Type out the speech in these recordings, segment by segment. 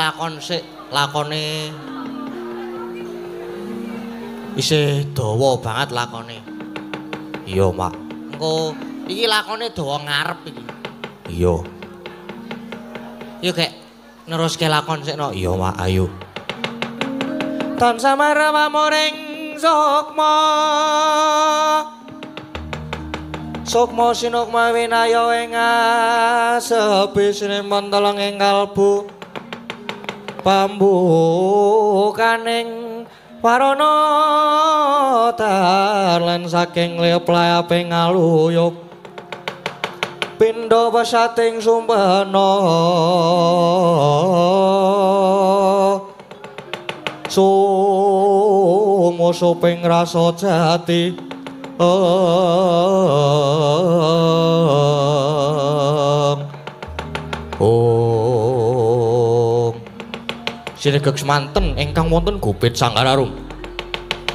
lakon sik, lakone isih dawa banget lakone. Iya, Mak. Engko iki lakone dawa ngarep iki. Iya. Yo gek neruske lakon sik no. Iya, Mak, ayo. Tansah maramamuring sukma. Sukma sinukma winaya ing asepi sinemon teleng ing kalbu pambukaning warana tarlan saking lep-layaping ngaluyup pindha pesating sumpena sumusuping rasa jati. Om. Sinegek semanten ingkang wonten gubit Sanggararum.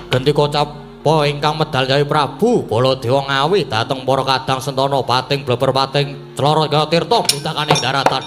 Genti kocapa ingkang medal Kyai Prabu Baladewa Ngawi dhateng para kadang sentana pating bleber pating clorot kaya tirta budakaning daratan.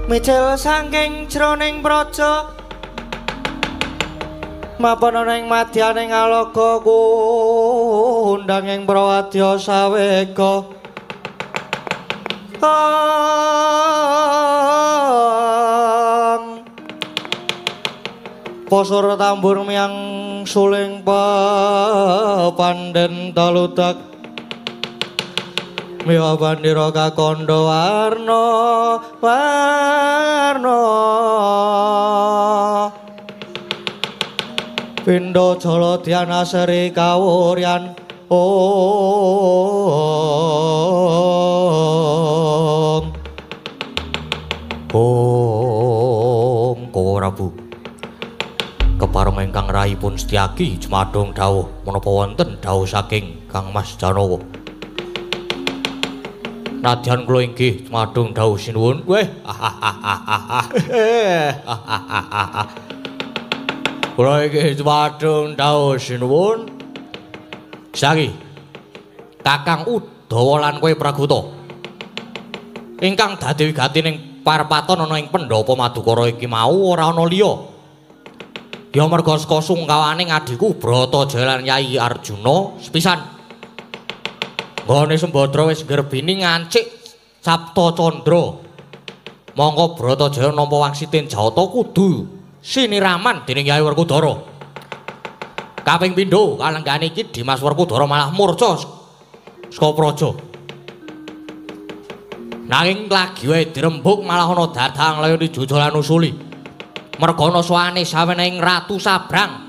Mijil saking jroning praja mapan ana ing madyaning alaga kundang ing prawadya sawega. Posur tambur miyang suling pepandhen taludak miwa bandira kakandha warna warna pindha jala dhyana sri kawuryan. Om. Om Kowa Prabu kepareng ingkang rahipun Setyaki jumadung dawuh menapa wonten dawuh saking Kang Mas Janawa. Nadyan kula inggih jumadung dawuh sinuwun. Weh. Kula inggih jumadung dawuh sinuwun. Saiki Kakang Udawa lan kowe Praguta ingkang dadi wigati ning parpaton ana ing pendhapa Madukara iki mau ora ana liya. Ya merga saka sungkawane adhiku Bratajaya lan Yai Arjuna sepisan. Nggone Sembadra wis ngrebini ngancik Sapta Candra. Mongko Bratajaya nampa wangsitin Jawata kudu siniraman dening Yai Werkudara. Kaping pindho kalenggane iki Dimas Werkudara malah murca saka praja. Nanging lagi wae dirembug malah ana dadang layone jujulan usuli. Merga ana sowane saweneing Ratu Sabrang.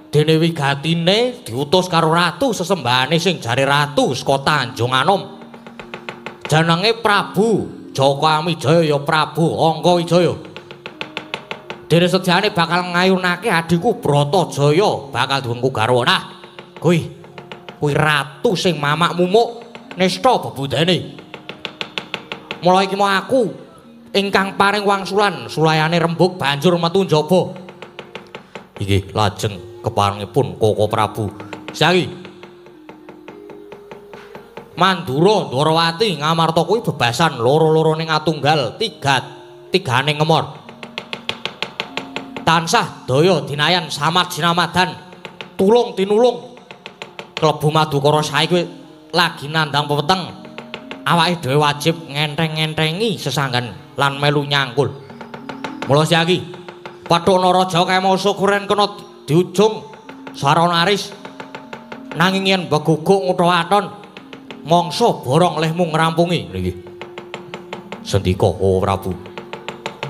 Dene wigatine diutus karo ratu sesembahane sing jare ratu saka Tanjung Anom. Jenenge Prabu Jaka Wijaya ya Prabu Angka Wijaya. Dene sejane bakal ngayunake adhiku Bratajaya bakal diwengku garwa. Nah, kuwi kuwi ratu sing mamak mumuk nista bebudene. Mula iki mau aku ingkang paring wangsulan sulayane rembug banjur metu njaba. Inggih, lajeng keparengipun Koko Prabu. Saiki Mandura Ndorowati Ngamarta kuwi bebasan loro-lorone ngatunggal tigane ngemor. Tansah daya dinayan samad sinamadan tulung tinulung. Klebu Madukara saiki lagi nandhang pepeteng. Awake dhewe wajib ngentheng-ngenthengi sesanggan lan melu nyangkul. Mula saiki Pathuk Naraja kaya mau syukuran kena diujung sarana aris. Nanging yen beguguk ngutha aton mangsa borong lehmu ngrampungi niki. Sendika oh Prabu.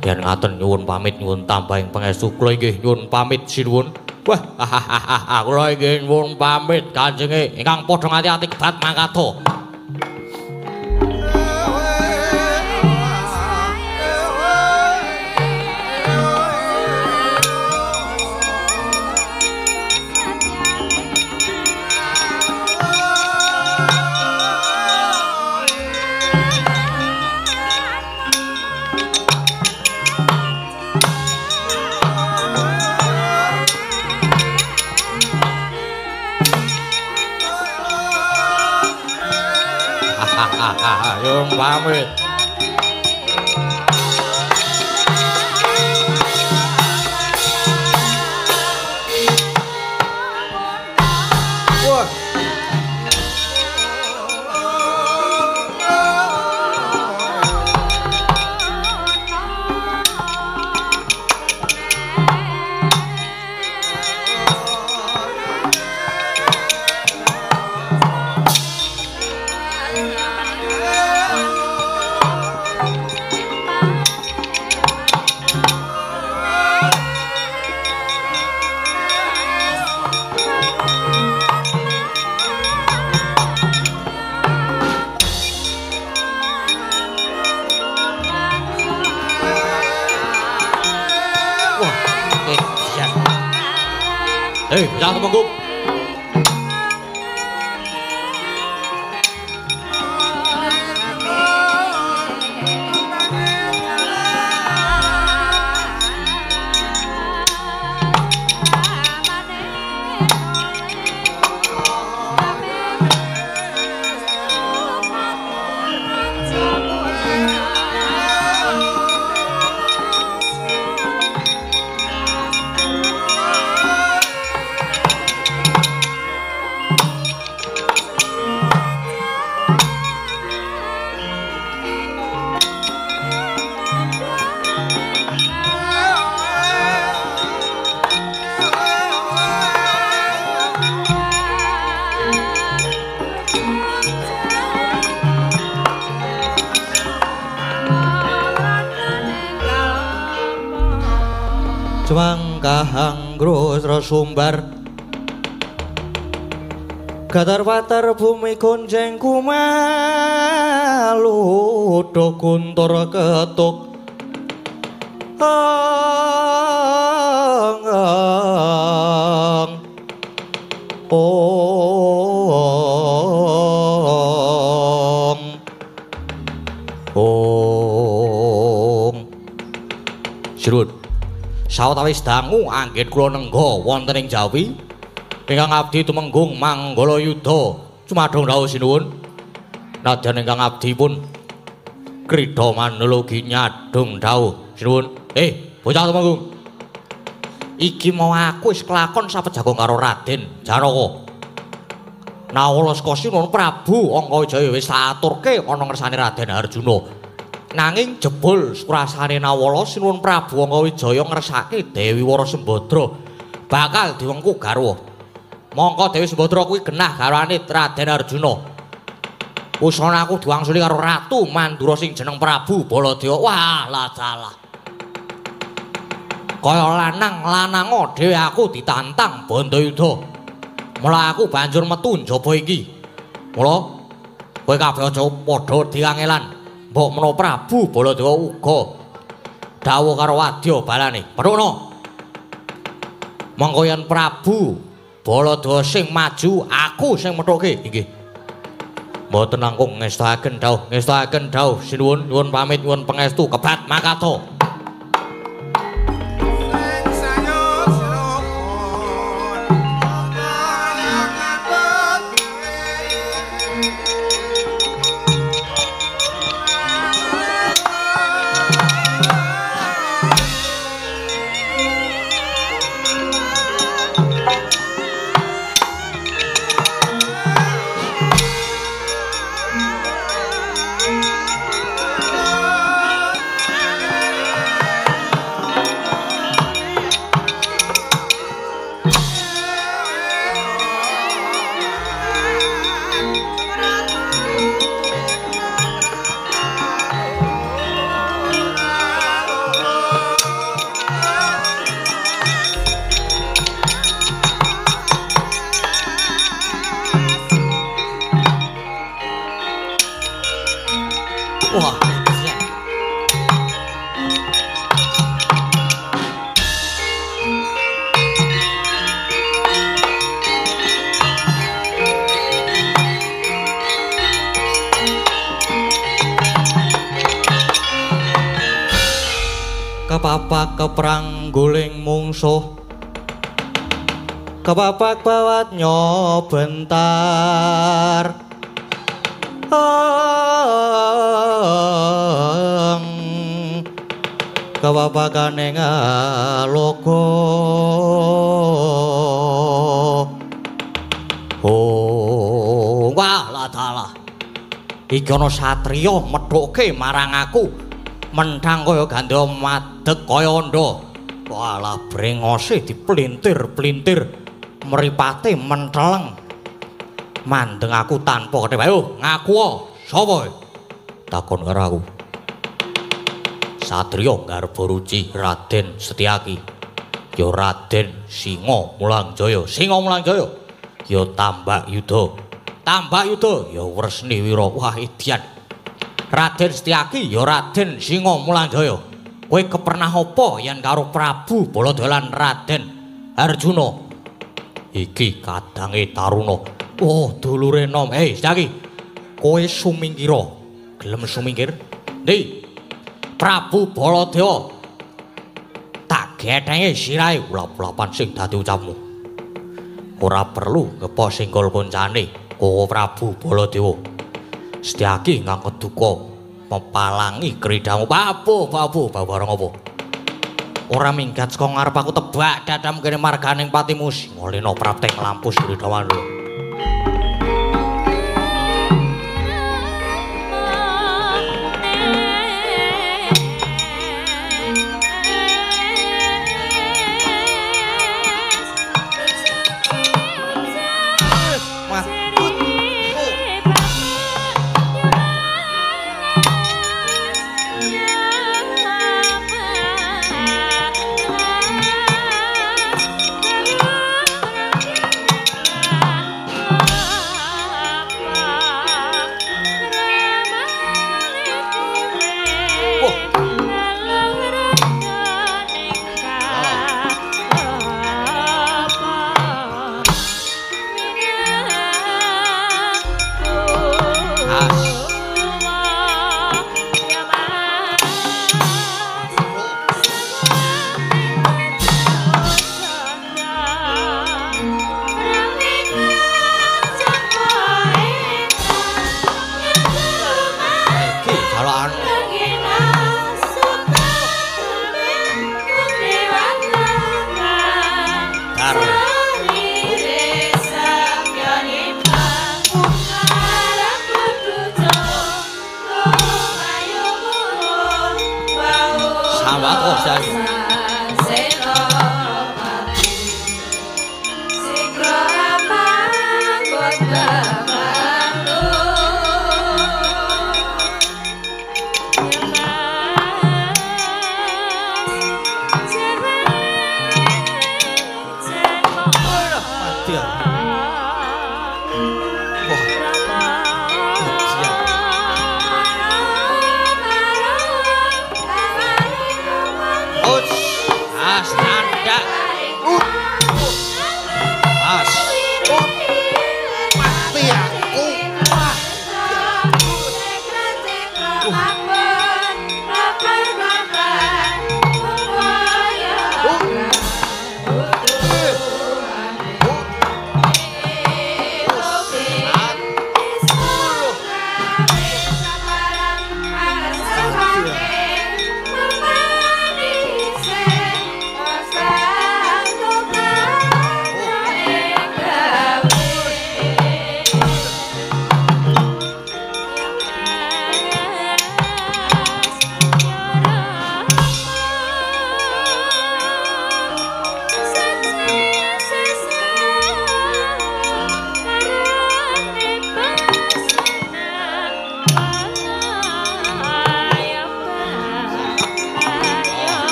Yen ngaten nyuwun pamit nyuwun tambahing pangestu kula inggih nyuwun pamit sinuwun. Wah, kula inggih nyuwun pamit kanjenge ingkang padha ngati-ati kebat mangkatha. Nyuwun pamit. Wah. Hei, bocah tumenggung. Sumbar Gatar patar bumi gonjeng kumalu do guntur ketuk ang ong ong. Sirun sawetawis dangu anggen kula nengga wonten ing Jawi ingkang abdi tumenggung Manggala Yuda cumadong dawuh sinuwun. Nadyan ingkang abdi pun krida manulogi nyadong dawuh sinuwun. Bocah tumenggung, iki mau aku wis kelakon sapejago karo Raden Janaka. Nawala saka Sinuwun Prabu Angkawijaya wis tak aturke ana ngersane Raden Arjuna. Nanging jebul surasane Nawala Sinuwun Prabu Angkawijaya ngersake Dewi Wara Sembadra bakal diwengku garwa. Mongko Dewi Sembadra kuwi genah garwane Raden Arjuna. Usana aku diwangsuli karo Ratu Mandura sing jeneng Prabu Baladewa. Wah, lah salah. Kaya lanang lanango dhewe aku ditantang Bandayuda. Mula aku banjur metu njaba iki. Mula kowe kabeh aja padha diangelan. Mbok menawa Prabu Baladewa uga Dawuh karo wadya balane. Petukno. Mongko yen Prabu Baladewa sing maju, aku sing methuke. Inggih. Mboten langkung ngestakaken dawuh, ngestakaken dawuh. Sinuwun, nyuwun pamit, nyuwun pangestu kebat makato. Kepapak keprang guling mungsuh, kepapak bawat nyobentar. Kepapakane ngalogo. Oh, walah dalah. Iki ana satriya methuke marang aku. Menthang kaya gandha madeg kaya andha. Walah brengose diplintir-plintir, mripate menteleng. Mandeng aku tanpa ketep. Ayo ngaku sapa? Takon karo aku. Satriya Garba Ruci Raden Setyaki. Ya Raden Singa Mulangjaya. Singa Mulangjaya. Ya Tambak Yuda. Tambak Yuda ya Wresni Wira. Wah edian. Raden Setyaki ya Raden Singa Mulanjaya. Kowe kepernah apa yen karo Prabu Baladewa lan Raden Arjuna? Iki kadange Taruna. Oh, dulure nom. Hei, Setyaki. Kowe sumingkira. Gelem sumingkir? Ndi? Prabu Baladewa. Tak gethenge sirahe ulap-ulapan sing dadi ucapmu. Ora perlu ngepo singgol koncane kowe Prabu Baladewa. Setyaki ngangkut duka mepalangi kridamu. Babu, babu, barang apa? Ora minggat saka ngarep aku tebak dadam kene marganing patimu. Singolena prapteng lampus kridawan lho.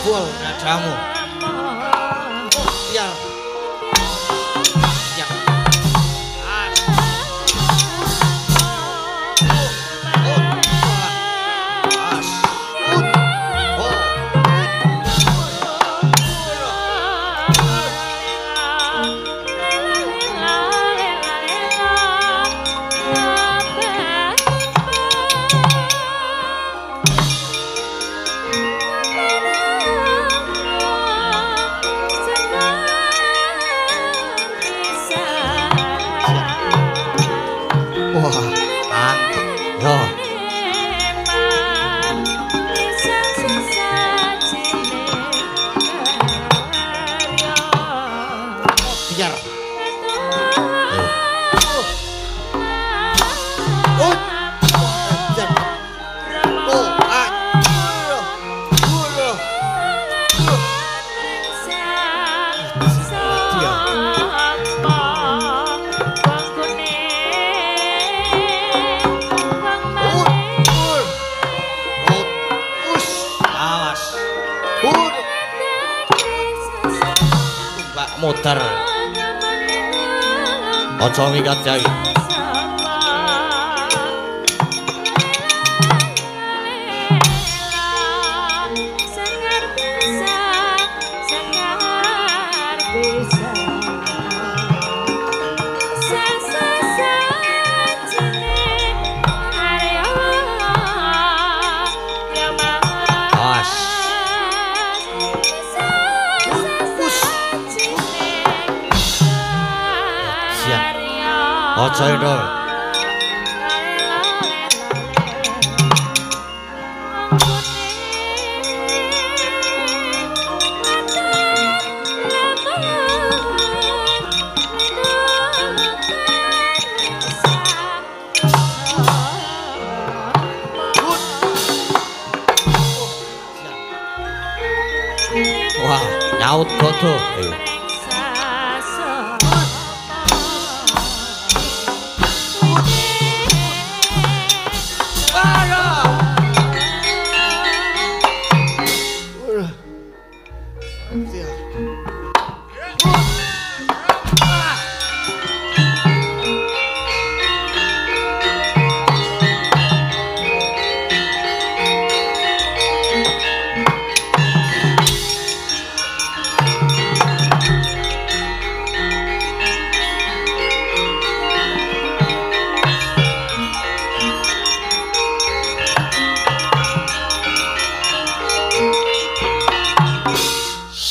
Jebol dadamu. Ya. Ya. Muter. Aja ngikat yai. Aja itu. Wah, nyaut godo. Ayo.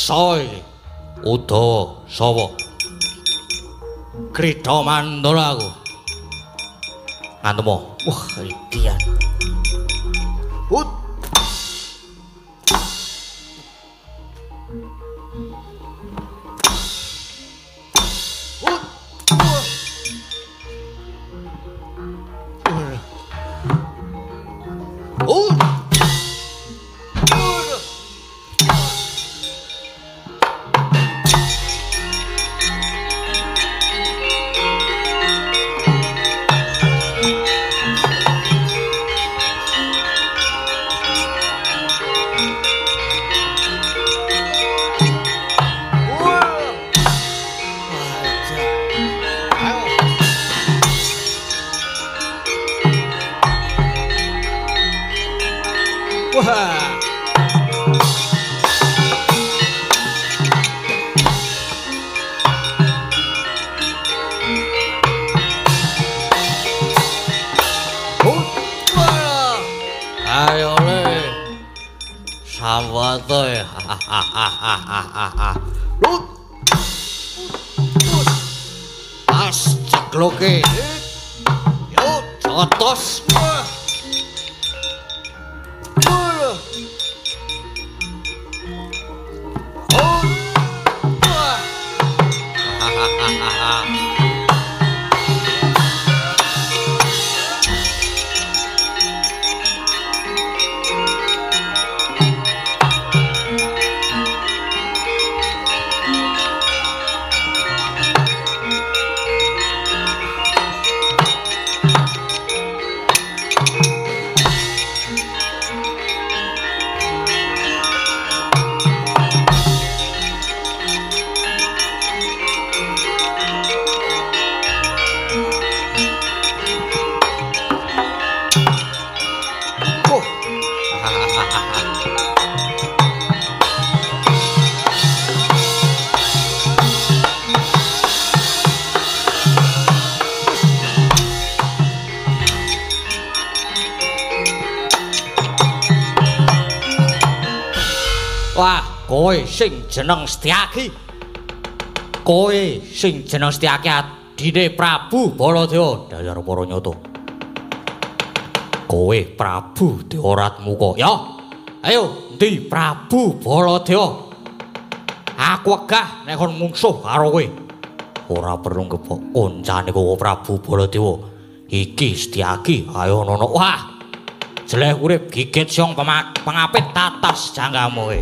Soy Udawa sapa? Krida Mandala aku. Ngantemo. Wah, idian. Hut. Hut. Hut. Ayo le. Sawate. Lut. As cekloke. Yo jotos. Kowe sing jeneng Setyaki. Kowe sing jeneng Setyaki adine Prabu Baladewa. Dasar para nyata. Kowe Prabu Dewaratmuka. Ya. Ayo, endi Prabu Baladewa? Aku wegah nek kon mungsuh karo kowe. Ora perlu ngepok koncane kowe Prabu Baladewa. Iki Setyaki, ayo nono. Wah. Jeleh urip gigit siong pengapit tatas janggamu kowe.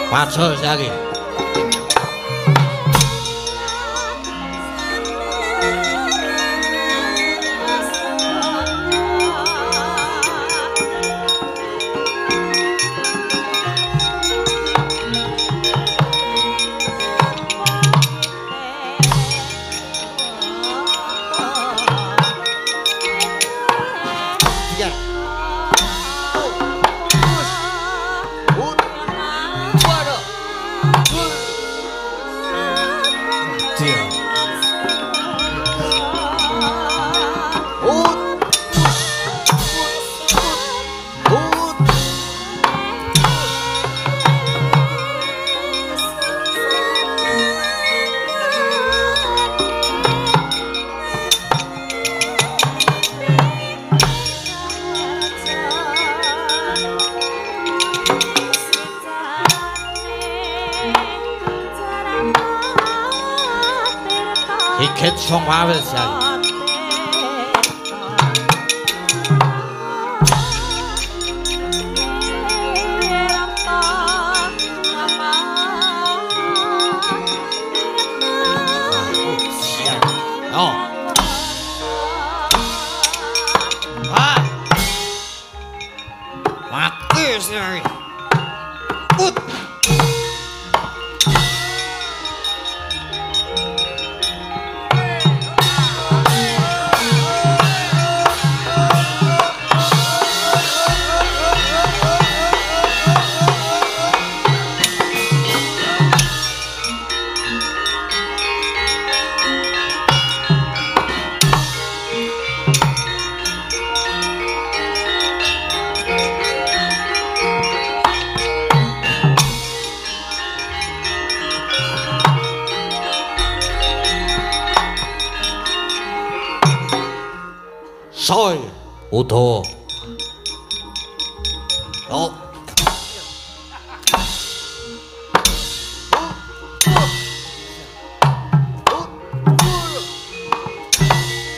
Macul lagi. Gigit song wawel jan. Soy Udawa. Oh.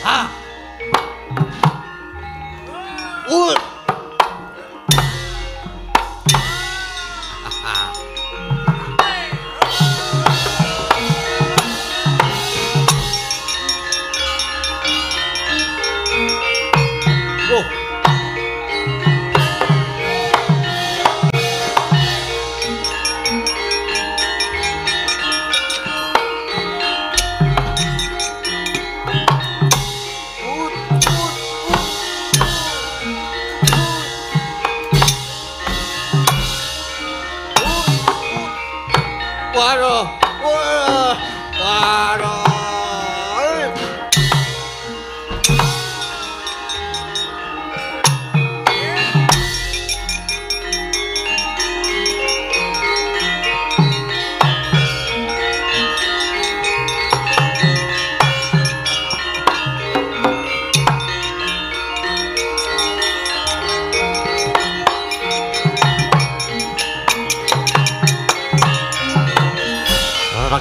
Ah. Oh.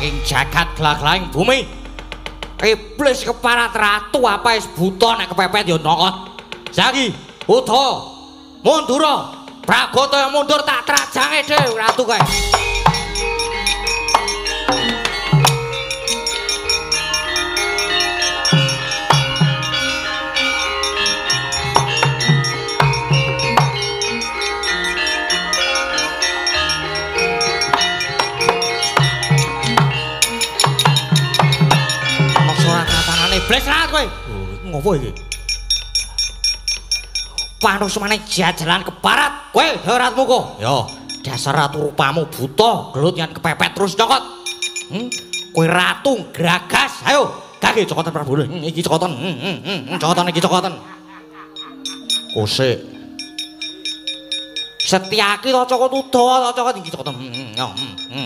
Ing jagat glaglaing bumi. Iblis keparat ratu apa wis buta nek kepepet ya nokot. Saiki Udawa mundura. Pragata mundur tak trajange dhewe ratu kae. Iblis rat kowe. Oh, ngopo iki? Panusmane jajalan keparat kowe Ratmu kok. Ya, dasar ratu rupamu buta, gelut yen kepepet terus cokot. Kowe ratu gragas. Ayo, gage cokotan Prabu. Iki cokotan. Cokotan iki cokotan. Kosek. Setyaki to cokot Udawa to cokot iki cokotan.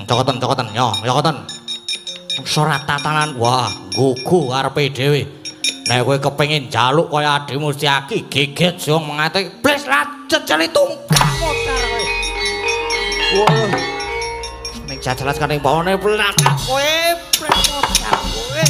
Cokotan cokotan. Yo, cokotan. Ora tatanan, wah, nggugu karepe dhewe. Nek kowe kepengin njaluk kaya adhimu Setyaki, geget jong mengate iblis ra jejeli tungkah modar kowe. Wah. Nek jajalan kaning pawone plakak kowe, pres modar kowe.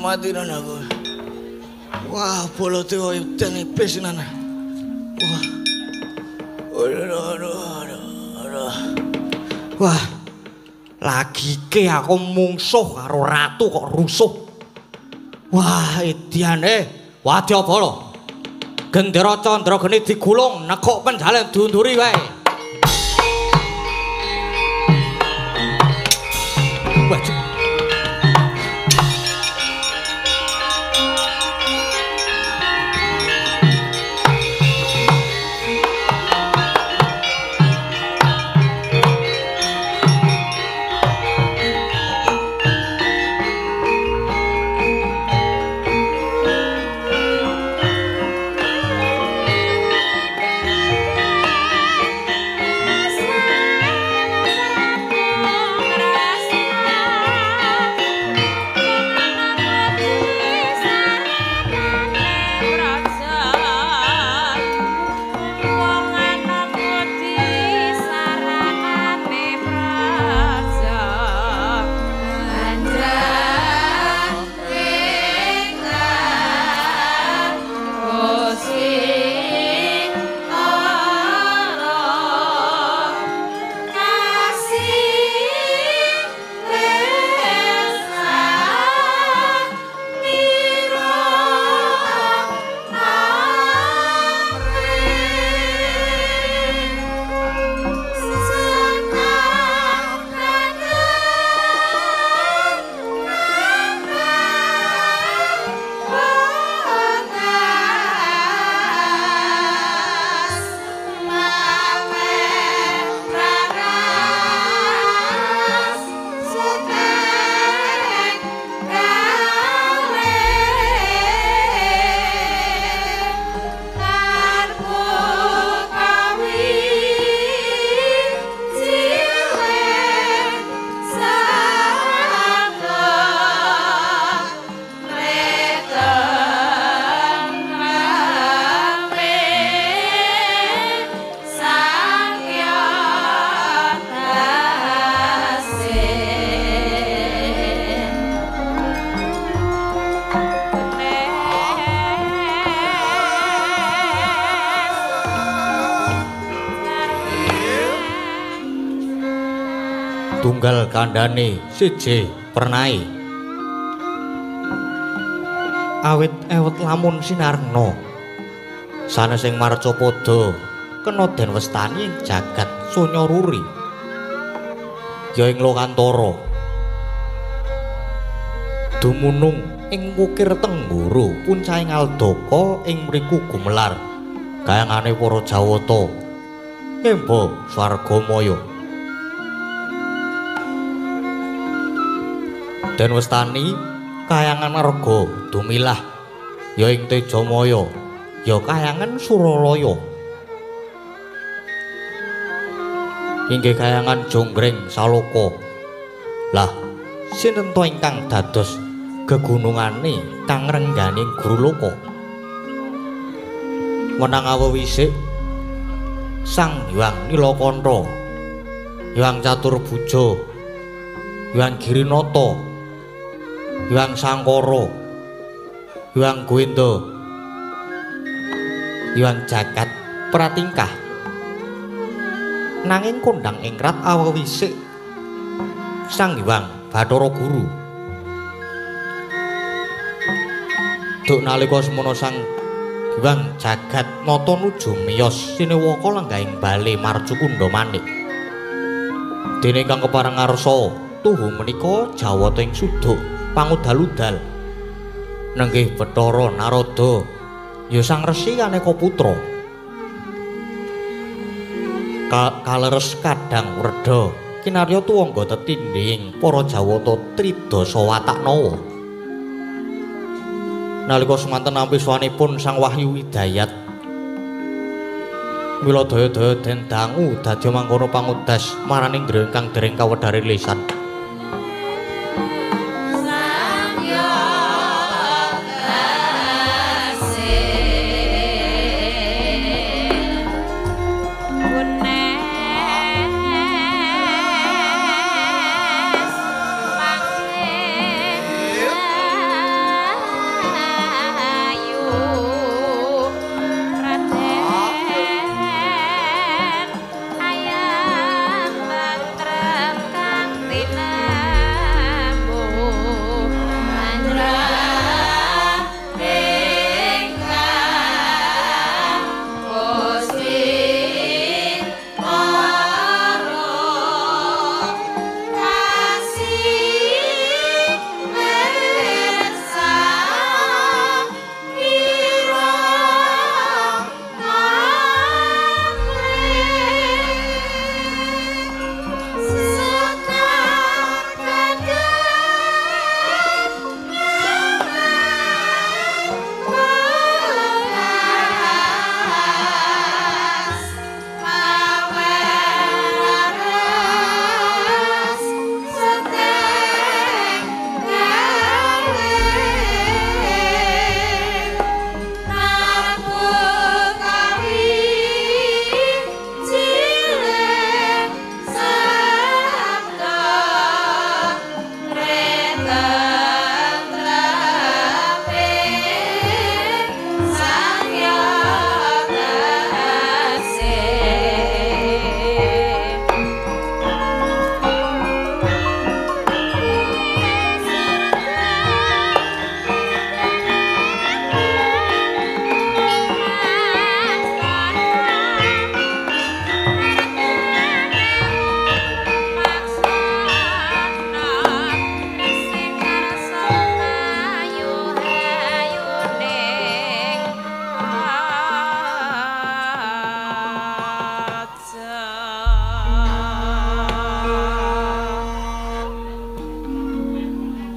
Mati aku. Wah, bolote kaya udan iblis nana. Wah. Aduh. Wah. Lagike aku mungsuh karo ratu kok rusuh. Wah, ediane wadyabala. Gendera Candrageni digulung nekuk penjalen diunduri wae. Wah. Tunggal kandhane siji pernai awit ewet lamun sinarna sanes ing marcapada kena den westani ing jagat sonya ruri ya ing lokantara dumunung ing wukir Tenggara puncahing Aldaka ing mriku gumelar gayangane para Jawata emba swargamaya. Den westani kayangan Arga Dumilah ya ing Tejamaya, ya kayangan Suralaya. Inggih kayangan Jonggring Saloka. Lah sinten to ingkang dados gegunungane kang ngrengganing Guru Loka? Menang awewisik Sang Hyang Nilakantha, Hyang Caturbuja, Hyang Girinata, Hyang Sangkara, Hyang Govinda, Hyang Jagat Pratingkah. Nanging kondhang ingrat awewisik Sang Hyang Bathara Guru. Duk nalika semono Sang Hyang Jagat Nata nuju miyos sinewaka lenggahing bale Marcukundha Manik. Dene ingkang kepareng ngarsa tuhu menika jawata ing suduk pangudal-udal nenggih Bathara Narada ya Sang Resi Kaneka Putra. Kaleres kadang wredha kinarya tuwangga tetindhing para jawata tridasa watak nawa. Nalika semanten nampi swanipun Sang Wahyu Hidayat, mila daya-daya den dangu dadi mangkono pangudas maraning griya ingkang dereng kawedharing lisan.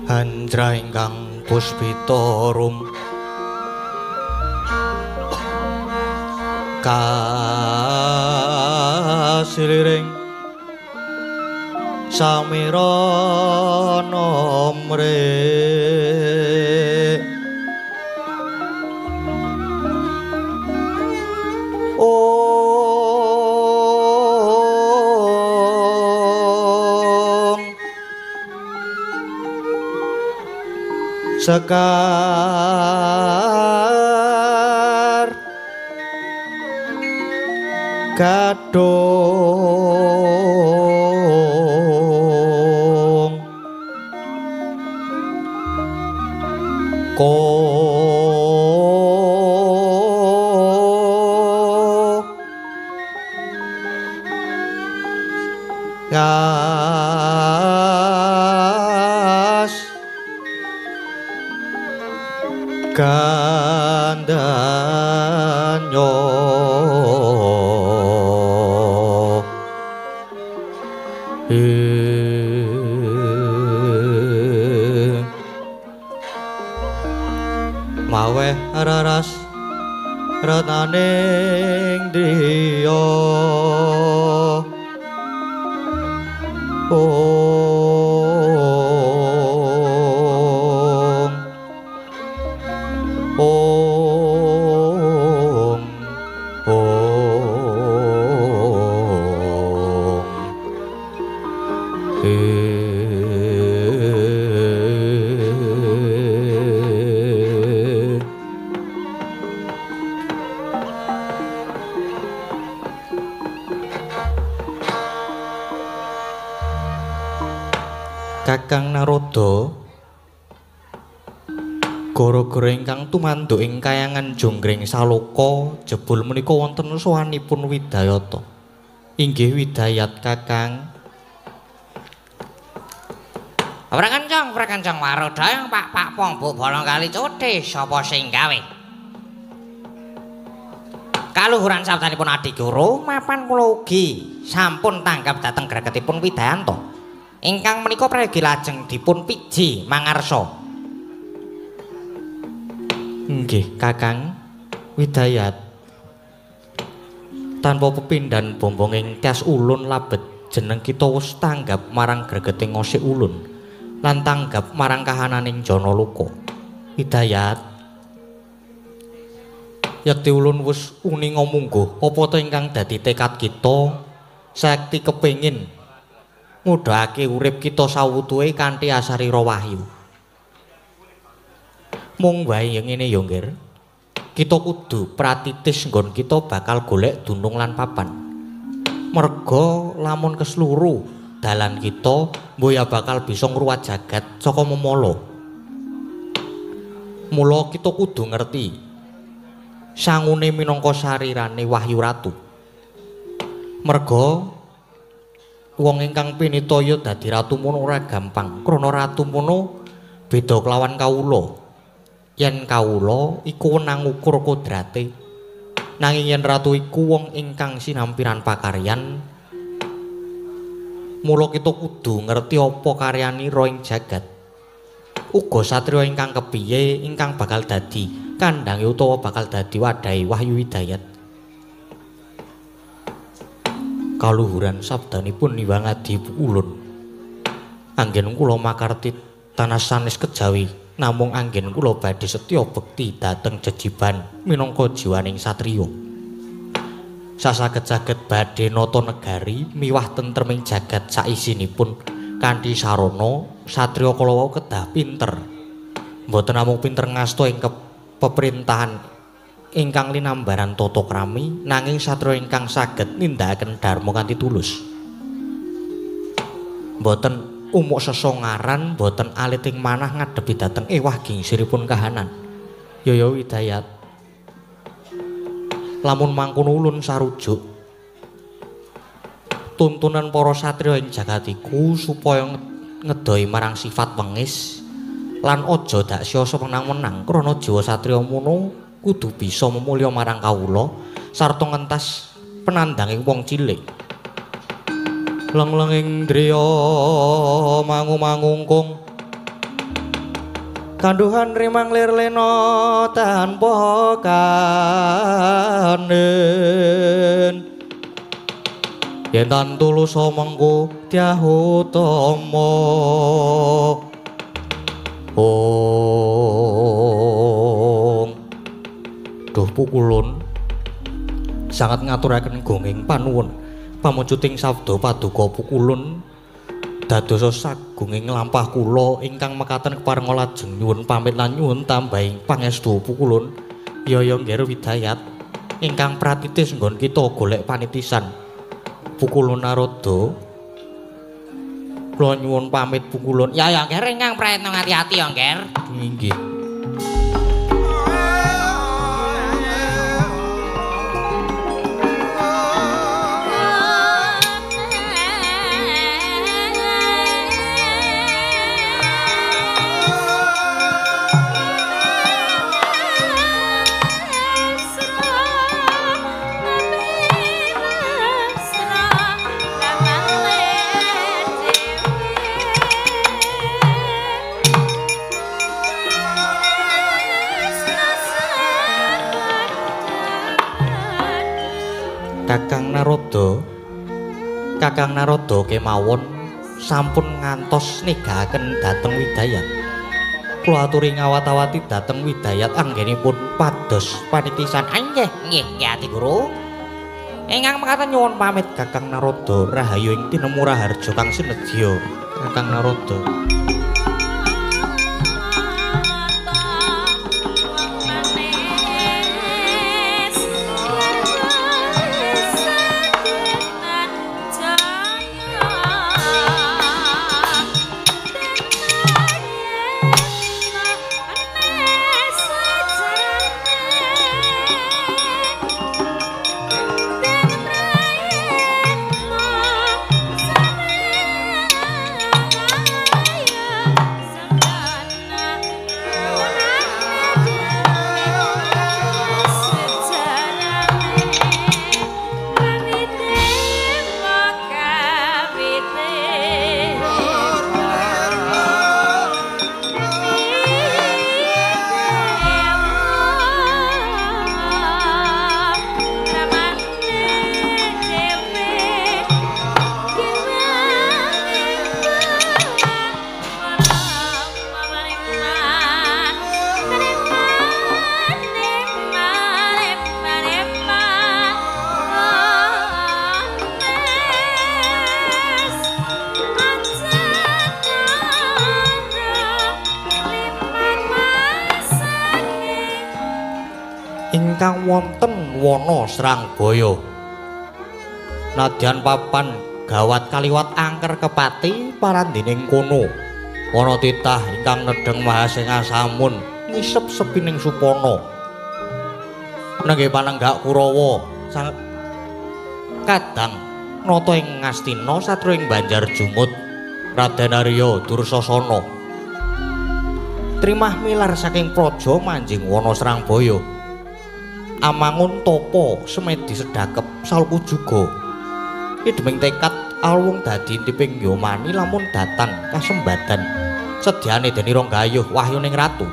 Hanjra ingkang puspita rum kasiliring samirana mre Sekar Gadung Ko Gas Gandanyo Sabdaning driya Om Om Om Kakang Narada, gara-gara ingkang tumanduk ing kayangan Jonggring Saloka jebul menika wonten sowanipun Widayata. Inggih Widayat Kakang. Ora kencang, ora kencang warodha Pak Pak Pong Bu Bolong Kali Cothe sapa sing gawe? Kaluhuran sabdanipun Adiguru mapan kula ugi sampun tanggap dhateng gregetipun Widayanta. Ingkang menika prayogi lajeng dipun piji mangarsa. Nggih Kakang Widayat. Tanpa pepindhan bombonging tias ulun labet jeneng kita wis tanggap marang gregeting ngosik ulun lan tanggap marang kahananing Janaloka. Widayat, yekti ulun wis uninga mungguh apa ta ingkang dadi tekad kita sakti kepengin ngudhake urip kita sawutuhe kanthi asarira wahyu. Mung wae yen ngene ya, Nggir. Kita kudu pratitis nggon kita bakal golek dunung lan papan. Merga lamun kesluru dalan kita mboya bakal bisa ngruwat jagat saka memala. Mula kita kudu ngerti sangune minangka sarirane Wahyu Ratu. Merga wong ingkang pinitaya dadi ratu mono ora gampang, krana ratu mono beda kelawan kawula. Yen kawula iku wenang ngukur kodrate, nanging yen ratu iku wong ingkang sinampiran pakaryan. Mula kita kudu ngerti apa karyanira ing jagat. Uga satriya ingkang kepiye ingkang bakal dadi kandhange utawa bakal dadi wadhahe Wahyu Hidayat. Kaluhuran sabdanipun Hyang Adi ulun. Anggen kula makarti tanah sanes kejawi, namung anggen kula badhe setya bekti dhateng jejiban minangka jiwaning satriya. Sasaged-saged badhe nata negari miwah tentreming jagat saisinipun kanthi sarana satriya kala wau kedah pinter. Mboten namung pinter ngasta ing peperintahan ingkang linambaran tata krami, nanging satriya ingkang saged nindakaken dharma kanthi tulus. Mboten umuk sesongaran, mboten alit ing manah ngadepi dhateng ewah gingsiripun kahanan. Yaya Widayat, lamun mangkono ulun sarujuk tuntunan para satriya ing jagat iku supaya ngedoi marang sifat wengis lan aja dak siasa menang-menang, krana jiwa satriya mono kudu bisa memulya marang kawula sarta ngentas penandanging wong cilik. Leng-lenging driya mangu-mangungkung kanduhan rimang lir lena tanpa kanen. Yen tan tulus mengko dyahutama. Om. Duh pukulun sangat ngaturaken gonging panuwun pamujuting sabda paduka pukulun dadosa sagunging lampah kula ingkang mekaten keparenga lajeng nyuwun pamit lan nyuwun tambahing pangestu pukulun. Yaya Nggir Widayat ingkang pratitis nggon kita golek panitisan. Pukulun Narada kula nyuwun pamit pukulun. Ya ya Nggir ingkang prayitna ngati-ati ya Nggir. Inggih. Mesra. Kakang Narada, Kakang Narada kemawon sampun ngantos negaken dhateng Widayat. Kula aturi ngawat-awati dhateng Widayat anggenipun pados panitisan. Nggih, nggih, nggih Adi Guru. Ingkang mekaten nyuwun pamit Kakang Narada, rahayu ing tinemu raharja kang sinedya Kakang Narada. Ingkang wonten wana Srangbaya. Nadyan papan gawat kaliwat angker kepati parandining kono. Wana titah ingkang nedheng Mahasengasamun ngisep sepining supana. Nenggih panenggak Kurawa kadang nata ing Ngastina satru ing Banjar Jumut Raden Arya Dursasana. Trimah milar saking praja manjing wana Srangbaya. Amangun tapa semedi sedakep salku juga. Ideming tekad alwung dadi intiping yomani lamun datan kasembadan sedyane denira gayuh wahyuning ratu.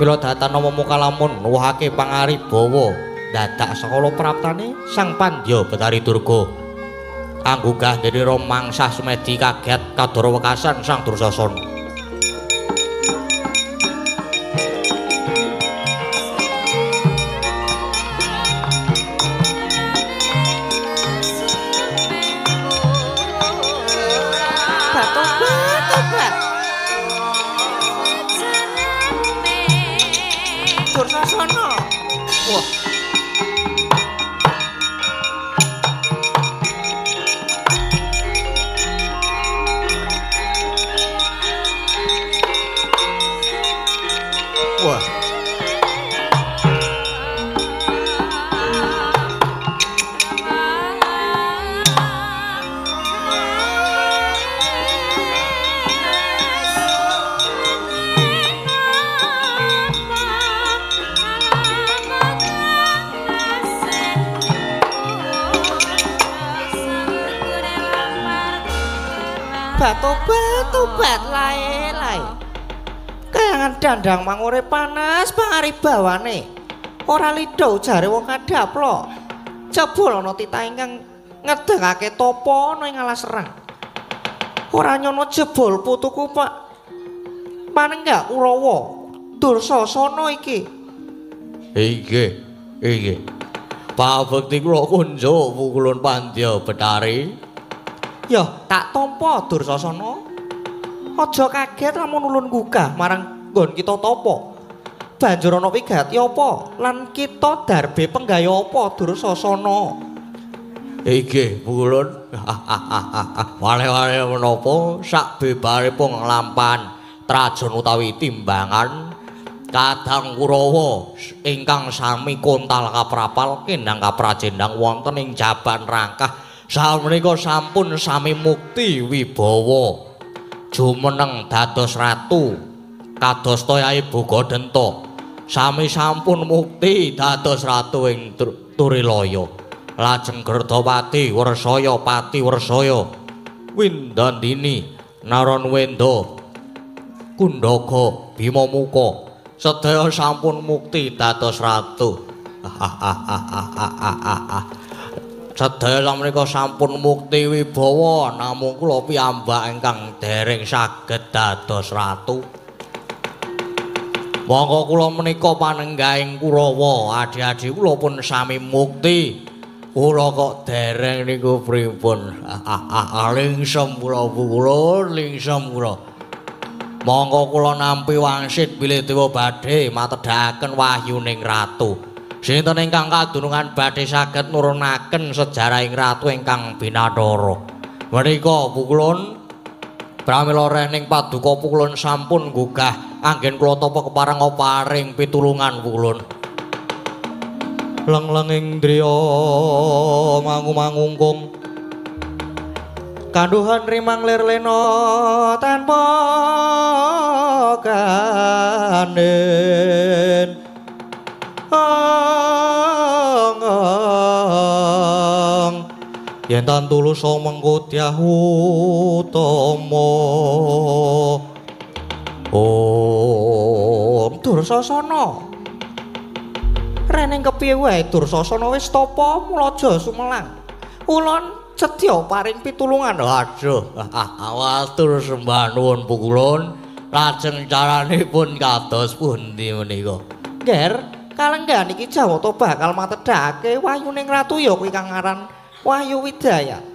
Mila datan nama muka lamun nuwuhake pangaribawa dadak sakala praptane Sang Pandya Betari Durga. Anggugah denira mangsah semedi kaget kadara wekasan Sang Dursasana. Dursasana. Wah. Wah. Tobat-tobat lae-lae. Kayangan dandang mangure panas pangaribawane. Ora lidho jare wong kadhaplok. Jebul ana titah ingkang ngedengake tapa ana ing alas serang. Ora nyono jebul putuku Pak Panenggak Kurawa Dursasana iki. Inggih, inggih. Pabekti kula kunjuk pukulun Pandya Betari. Ya, tak tampa Dursasana. Aja kaget lamun ulun gugah marang nggon kita tapa. Banjur ana wigati apa lan kita darbe penggaya apa Dursasana? Inggih, pukulun. Wale-wale menapa sak bebaripun nglampahan trajon utawi timbangan Kadang Kurawa ingkang sami kontal kaprapal kendang kaprajendang wonten ing jaban rangkah. Samenika sampun sami mukti wibawa jumeneng dados ratu kados toyahe Bogodenta. Sami sampun mukti dados ratu ing Turilaya. Lajeng Gerdapati Wersaya Pati Wersaya Windandini Naranwenda Kundaga Bimamuka sedaya sampun mukti dados ratu. Sedaya menika sampun mukti wibawa, namung kula piyambak ingkang dereng saged dados ratu. Monggo kula menika panenggahing Kurawa, adhi-adhi kula pun sami mukti. Kula kok dereng niku pripun? Lingsem kula pukulun, lingsem kula. Monggo kula nampi wangsit bilih dewa badhe matedhakaken wahyuning ratu. Sinten ingkang kadunungan badhe saged nurunaken sejarahing ratu ingkang binathara. Menika pukulun pramila rening paduka pukulun sampun gugah anggen kula tapa kepareng paring pitulungan pukulun. Lenglenging driya mangu-mangungkung kandhuhan rimang lir lena tanpa kanden. Yen tan tulus mengko dyah utama. Om Dursasana. Reneng kepiye wae Dursasana wis tapa mulaja sumelang. Ulun sedya paring pitulungan. Aduh, matur sembah nuwun pukulun. Lajeng caranipun kados pundi menika? Nger, kalenggahan iki Jawata bakal matedhake wahyuning ratu ya kuwi kang aran Wahyu Widayat.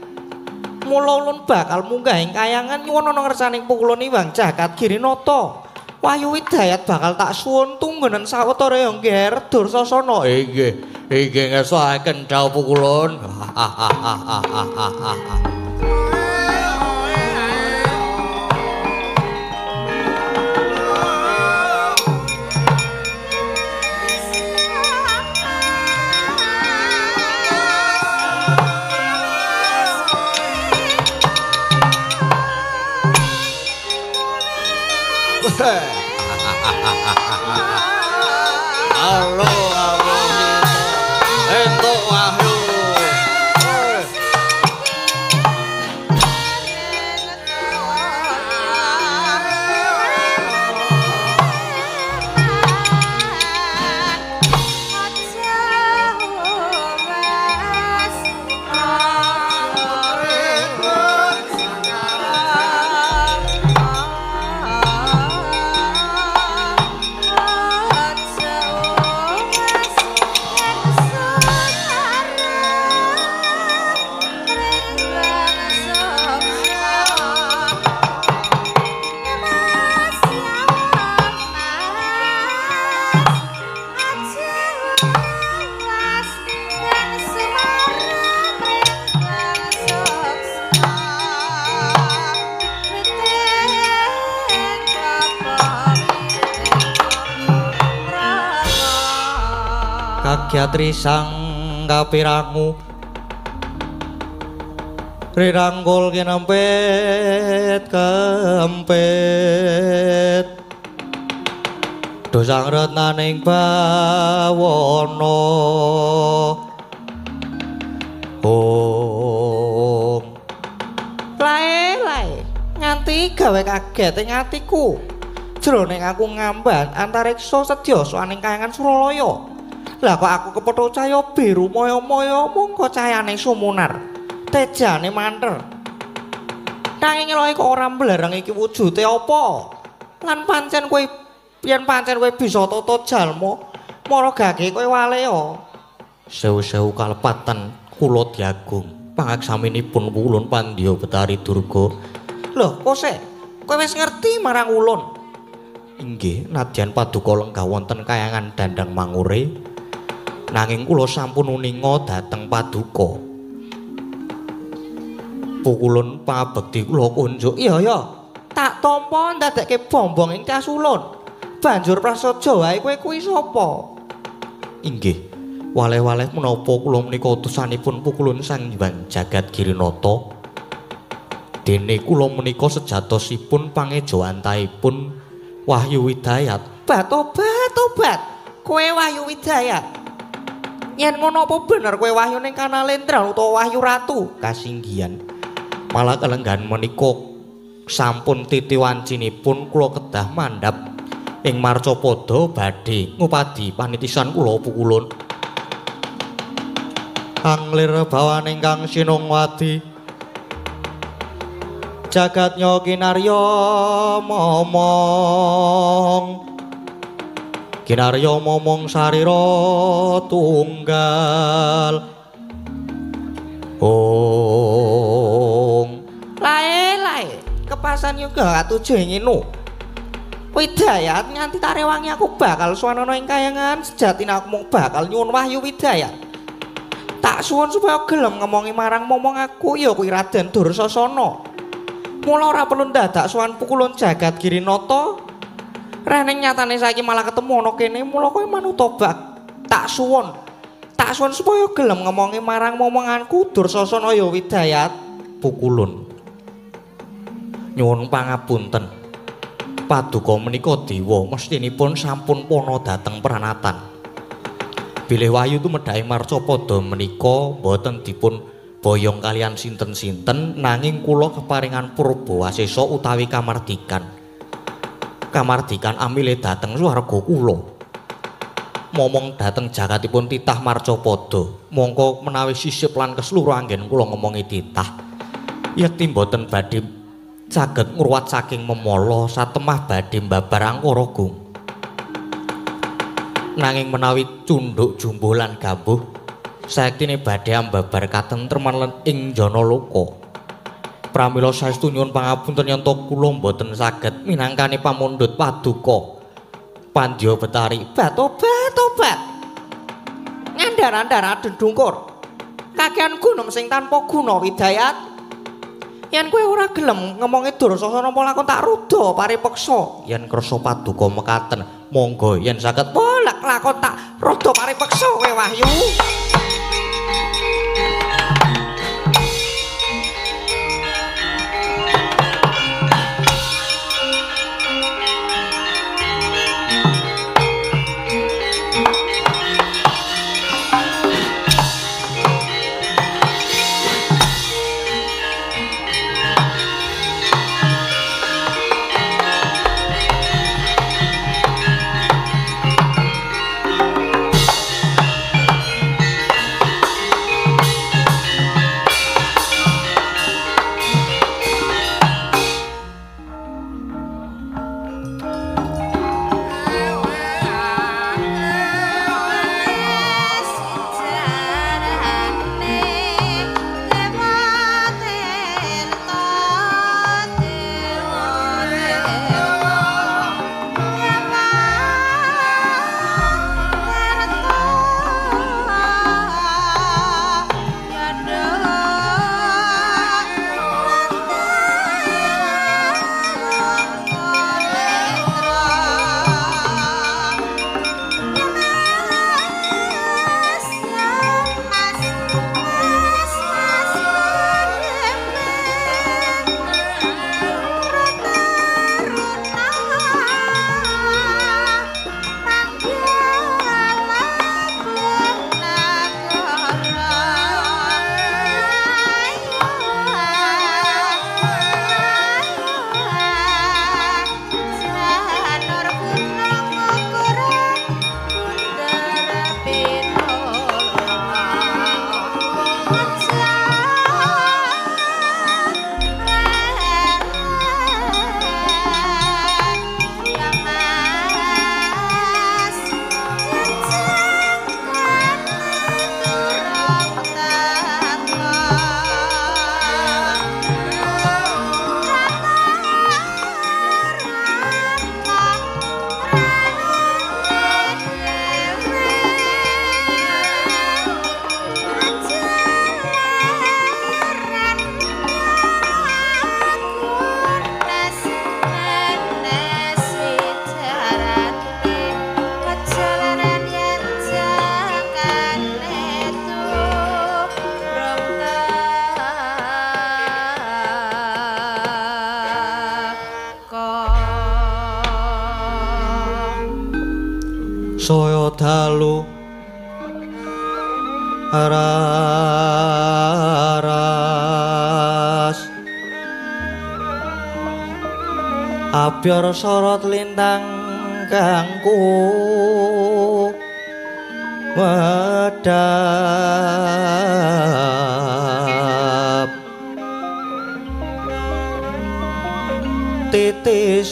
Mula ulun bakal munggah ing kayangan nyuwun ana ngersaning pukulun Iwang Jagat Girinata. Wahyu Widayat bakal tak suwun tunggunen sawetara ya Ngger Dursasana. Inggih, inggih ngersakaken dawuh pukulun. Halo, halo, entuk wahyu. Kagyatri sang kapirangu rirangkul kinempit kempit dosang retnaning bawana. Om lae lae nganti gawe kaget ing atiku jroning aku ngamban antariksa sedya soaning kayangan Suralaya. Lah kok aku kepethuk cahya biru maya-maya mongko cahayane sumunar tejane manter. Nanging elohe kok ora mblereng iki wujude apa? Lan pancen kowe yen pancen kowe bisa tata jalma mara gage kowe walea. Sewu-sewu kalepatan kula diagung pangaksaminipun ulun Pandya Betari Durga. Lho, kose kowe wis ngerti marang ulun? Inggih, nadyan paduka lenggah wonten kayangan Dandang Mangure, nanging kula sampun uninga dhateng paduka. Pukulun pangabekti kula kunjuk. Iya ya, tak tampa ndadekke bombong ing casulun. Banjur prasaja wae kowe kuwi sapa? Inggih, waleh-waleh menapa kula menika utusanipun pukulun Sang Hyang Jagat Girinata. Dene kula menika sejatosipun pangejawantahipun Wahyu Widayat. Bat obat obat. Kowe Wahyu Widayat. Yen ngono apa bener kowe wahyu ning Kanalendra utawa Wahyu Ratu? Kasinggihan. Malah kalenggahan menika sampun titi wancinipun kula kedah mandhap ing marcapada badhe ngupadi panitisan kula pukulun. Anglir bawaning kang sinungwadi jagat kinarya momong kinarya momong sarira tunggal. Ong lae lae kepasan yoga katuju ing inu Widayat nganti tarewangi aku bakal suwanana ing kayangan sejatine aku mung bakal nyuwun wahyu Widayat. Tak suwun supaya gelem ngomongi marang momong aku ya kuwi Raden Dursasana. Mula ora perlu ndadak sowan pukulun jagat Girinata. Reneng nyatane saiki malah ketemu ana kene, mula kowe manut tobat. Tak suwun. Tak suwun supaya gelem ngomongi marang momonganku Dursasana ya Widayat. Pukulun. Nyuwun pangapunten. Paduka menika dewa mestinipun sampun pana dhateng pranatan. Bilih wahyu tumedhake marcapada menika boten dipun boyong kalian sinten-sinten nanging kula keparingan purba wasesa utawi kamardikan. Kamardikan amile dhateng swarga kula. Momong dhateng jagatipun titah marcapada. Mongko menawi sisip lan keseluruh anggen kula ngomongi titah. Yekti boten badhe saged ngruwat saking memala satemah badhe mbabar angkara gung. Nanging menawi cundhuk jumbuh lan gambuh sayektine badhe ambabar katentreman lan ing jana loka. Pramila saestu nyuwun pangapunten yen to kula mboten saged minangkani pamundhut paduka Pandya Betari. Batobat tobat. Ngandar-andar adendungkur. Kakean gunung sing tanpa guna Widayat. Yen kowe ora gelem ngomongi Dursasana apa lakon tak ruda paripeksa. Yen kersa paduka mekaten, monggo yen saged polak lakon tak ruda paripeksa kowe Wahyu. Saya dalu raras abyor sorot lintang kangku wedal.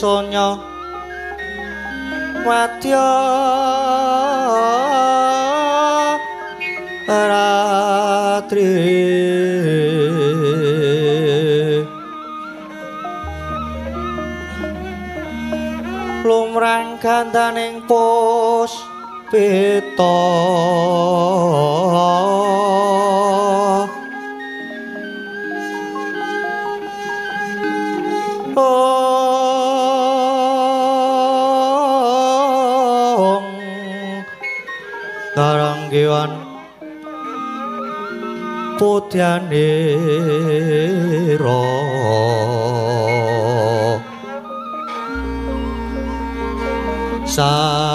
sonya wadya ratri lumrang gandaning puspita karanggiwan putyanira sang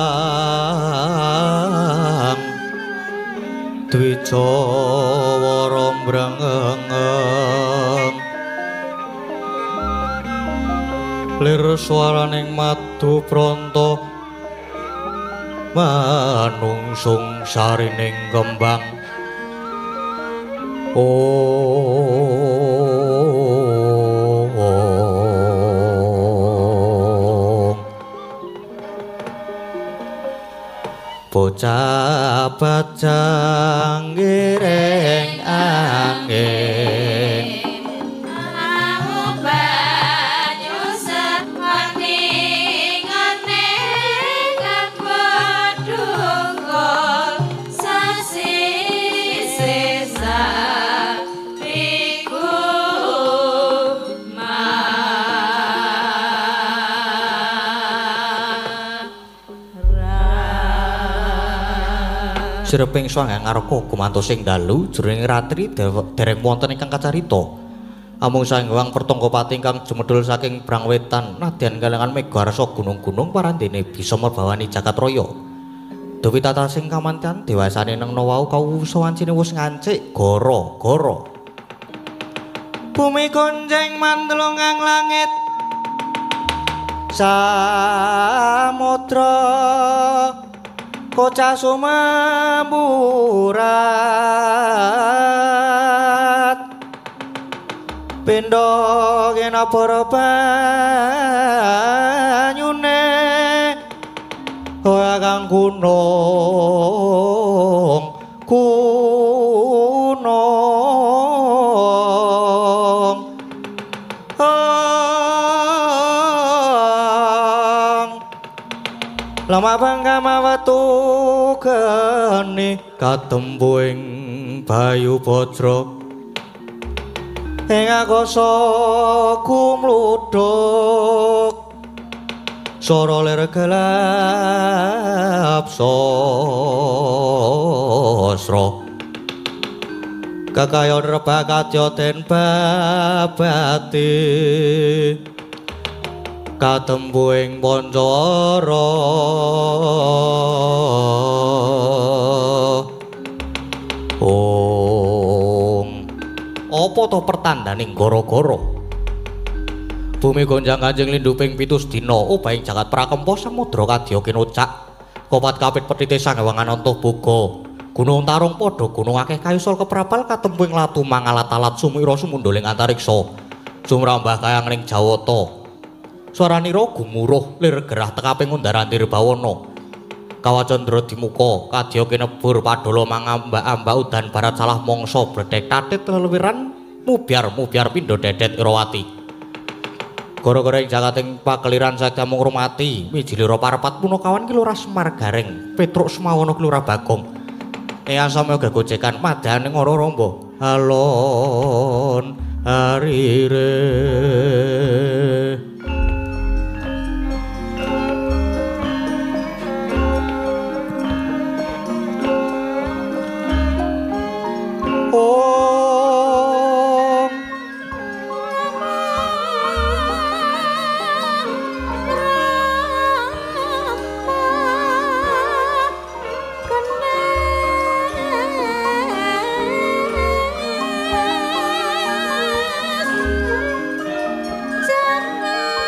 dwijawara mbrengeng lir swaraning madu pranta manungsung sarining kembang. Ong bocah bajang ngiring angin sireping swangga ngarka gumantos ing dalu jroning ratri dereng wonten ingkang kacarita. Amung Sang Hyang Pertangkapati ingkang jumedhul saking Brangwetan nadyan kalangan mega arsa gunung-gunung parandene bisa merbawani jagat raya. Dewi tatasing kamantian dewasane nengna wau kawusa wancine wus ngancik gara-gara. Bumi gonjeng mandelungang langit samudra kocah sumemurat pindha kinabara banyune ora kang gunung gunung lemah bangga watu geni katempu ing bayu bajra ing akasa kumludhuk swara lir gelap sasra kekayon rebak kadya den babati katempu ing Pancara. Ong apa to pertandaning gara-gara bumi gonjang kanjeng lindu ping 7 dina obahing jagat prakempa samudra kadya kinocak kopat kapit petite Sang Hyang Ananta Boga gunung tarung padha gunung akeh kayu sol keprabal katempu ing latu mangalat-alat sumira sumundhuling antariksa sumrambah kayang ning Jawata swaranira gumuruh lir gerah tekaping undar-andir bawana kawacandra dimuka kadya kinebur padala mangambak-ambak udan barat salah mangsa bledhek tatit lelwiran mubyar-mubyar pindha dedet Irawati gara-gara ing jagating pakeliran saged mung rumati mijilira parapat punakawan ki Lurah Semar Gareng Petruk Semawana ki Lurah Bagong eyang samya gegojekan madhane ngara ramba alon arire. Om Rama.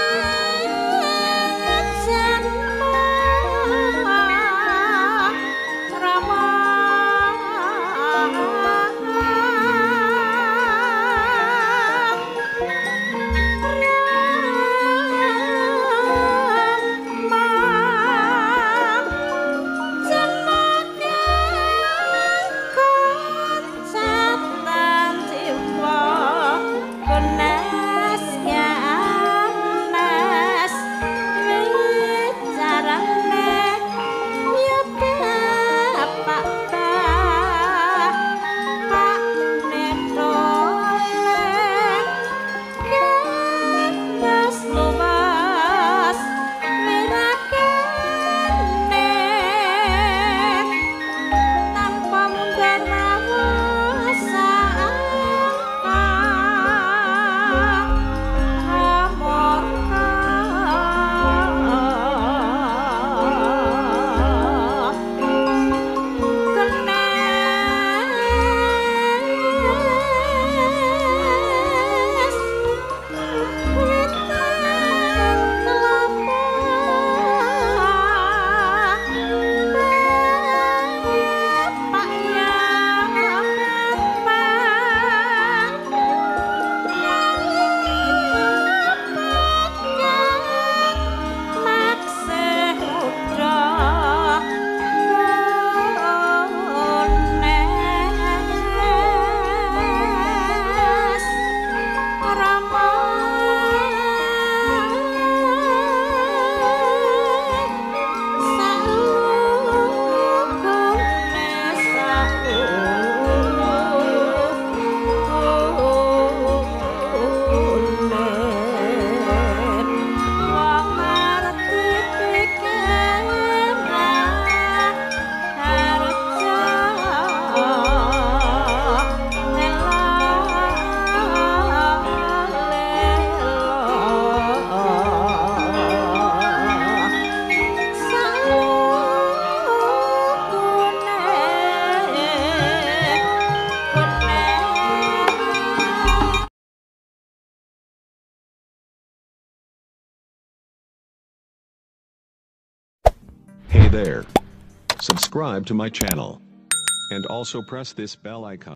Hey there. Subscribe to my channel. And also press this bell icon.